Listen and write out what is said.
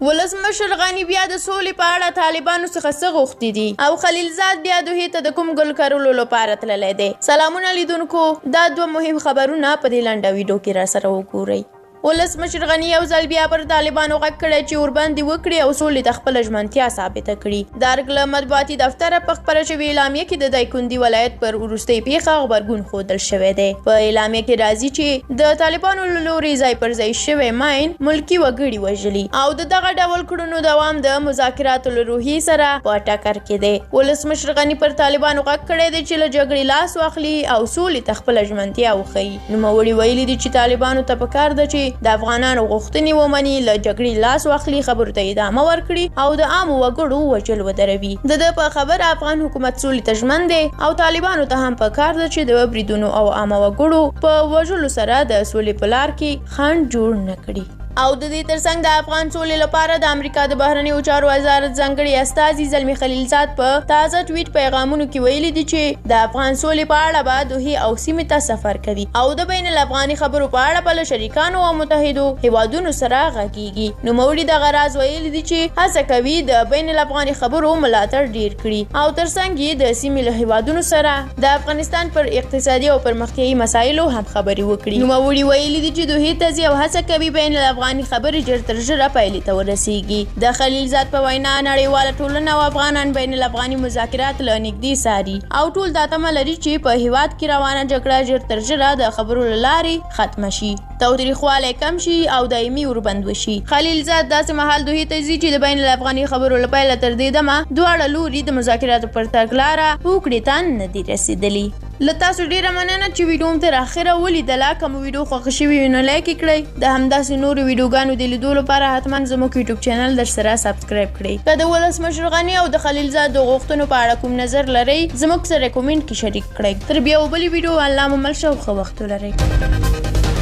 ولسمشر غني بیا د سولې په اړه طالبانو څخه څه غوښتي دي او خلیلزاد بیا دوحې ته د کوم ګل کرلو لپاره تللی دی؟ سلامونه لیدونکو، دا دوه مهم خبرونه په دې لنډه ویډیو کې راسره وګورئ. ولسمشر غني یو ځل بیا پر طالبانو غږ کړی چې اوربند دې وکړي او سولې ته خپله ژمنتیا ثابته کړي. د ارګ له مطبوعاتي دفتره په خپره شوې اعلامیه کې د دایکندي ولایت پر وروستۍ پیښه غبرګون ښودل شوی دی. په اعلامیه کې راځي چې د طالبانو له لوري ځای پر ځای شوی ماین ملکي وګړي وژلي او د دغه ډول کړنو دوام د مذاکراتو له روحیې سره په ټکر کې دی. ولسمشر غني پر طالبانو غږ کړی دی چې له جګړې لاس واخلي او سولې ته خپله ژمنتیا وښيي. نوموړي ویلي دي چې طالبانو ته پکار ده چې د افغانانو غوښتنې ومني، له جګړې لاس واخلي، خبرو ته ادامه ورکړي او د عامو وګړو وژل ودروي. د ده په خبره، افغان حکومت سولې ته ژمن دی او طالبانو ته هم پکار ده چې د بریدونو او عامه وګړو په وژلو سره د سولې په لار کې خنډ جوړ نه کړي. او د دې ترڅنګ د افغان سولې لپاره د امریکا د بهرنیو چارو وزارت ځانګړي استازي زلمي خلیلزاد په تازه ټویټ پیغامونو کې ویلي دي چې د افغان سولې په اړه به دوحې او سیمې ته سفر کوي او د بین الافغاني خبرو په اړه به له شریکانو او متحدو هیوادونو سره غږیږي. نوموړي دغه راز ویلي دي چې هڅه کوي د بین الافغاني خبرو ملاتړ ډیر کړي او ترڅنګ یې د سیمې له هیوادونو سره د افغانستان پر اقتصادي او پرمختیايي مسایلو هم خبرې وکړي. نوموړي ویلي دي چې دوحې ته ځي او هڅه کوي بین الافغاني خبرې ژر تر ژره پایلې ته ورسیږي. د خلیلزاد په وینا، نړیواله ټولنه او افغانان بین الافغاني مذاکرات له نږدې څاري او ټول دا تمه لري چې په هیواد کې روانه جګړه ژر تر ژره د خبرو له لارې ختمه شي، تاوتریخوالی کم شي او دایمي اوربند وشي. خلیلزاد داسې مهال دوحې ته ځي چې د بین الافغاني خبرو له پیله تر دې دمه دواړه لوري د مذاکراتو پر تګلاره هوکړې ته نه دي رسېدلي. له تاسو ډیره مننه چې ویډیو مو تر اخره ولیدله. که مو ویډیو خوښه شوې وي نو لایک یې کړئ. د همداسې نورو ویډیوګانو د لیدو لپاره حتما زموږ یوټیوب چینل درسره سبسکرایب کړئ. که د ولسمشر غني او د خلیلزاد د غوښتنو په اړه کوم نظر لرئ، زموږ سره کومنټ کې شریک کړئ. تر بیا وبلې ویډیو، الله مو مل شه او ښه وخت ولرئ.